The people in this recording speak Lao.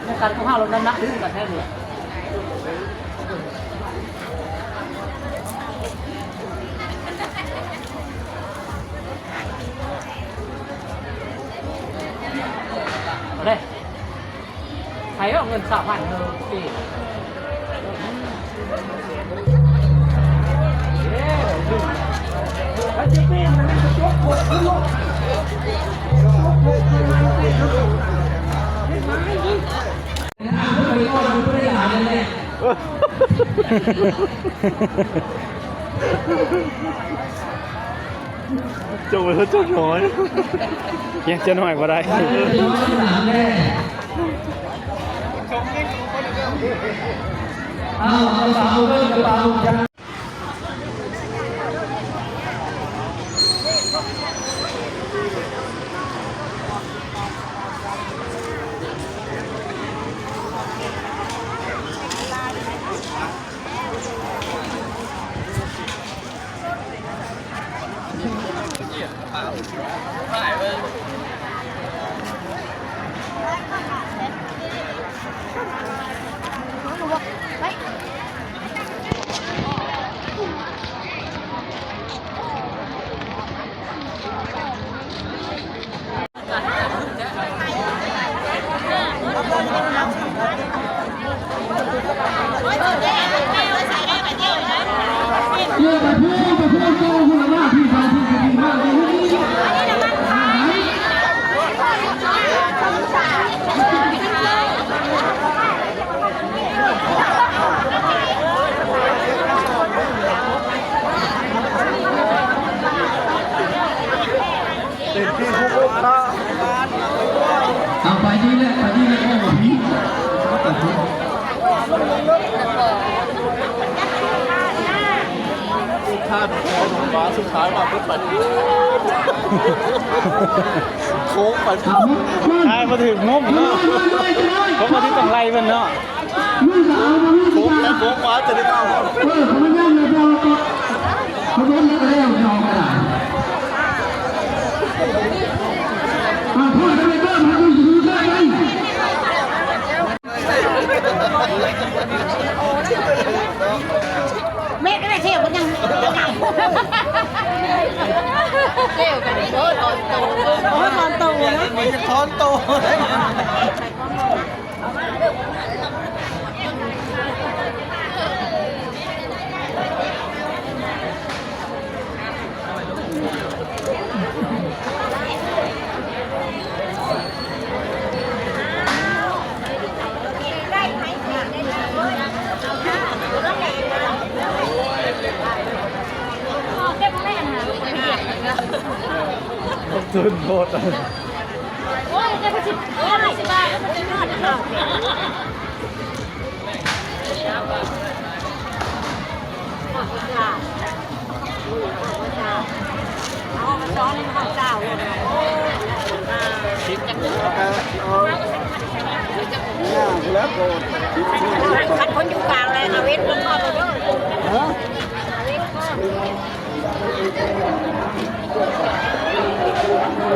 ນຳກັນຂອງເຮົາ ລະນ້ຳໜັກຄືກັນແທ້ເລີຍ. ເອົາເດ້ ໃຜເອົາເງິນຊາວພັນເດີ. ຈົງໄປເຖິງເຈົ້ານ້ອຍ ຍັງເຈົ້ານ້ອຍບໍ່ໄດ້. ເອົາ ເອົາ ເອົາ ເອົາ ເອົາ ເອົາ. ເຕັມທີ່ທຸກອົງຄະ. ເອົາໄປດີແຫຼະ ໄປດີແຫຼະ ໂອ້ ພີ່ ທຸກທ່ານ ມາສຸດທ້າຍມາເພິ່ນໄປ ໂຄ້ງໄປ ເອົາ ທ້າຍມາຖືກມຸມເນາະ ປົກກະຕິຕ້ອງໄລ່ເພິ່ນເນາະ. ໂຄ້ງແລ້ວໂຄ້ງມາຈະໄດ້ເອົາ ເອີ ມັນຍັງບໍ່ພໍ ມັນບໍ່ພໍແລ້ວ ຍອມກະດາຍ ມາໂທດກັນເລີຍ ມາດູຊິໄດ້ໄດ. ແມ່ກໍໄດ້ທ່ຽວກັນຍັງ ທ່ຽວກັນ ໂອ້ ຖອນໂຕ ໂອ້ ຖອນໂຕ ມັນຈະຖອນໂຕ. ເຖິງໂພດ. ໂອ້ຍ ແຕ່ເພິ່ນຊິ ໂອ້ຍ ຊິວ່າເພິ່ນຊິຮອດເຮົາ ຮອດເຮົາ ເອົາມາຊ້ອນໃຫ້ເຮົາເຈົ້າ ໂອ້ຍ ຄັນຄົນຢູ່ກາງແລ້ວ ເອົາເວັນລົງຮອດເດີ.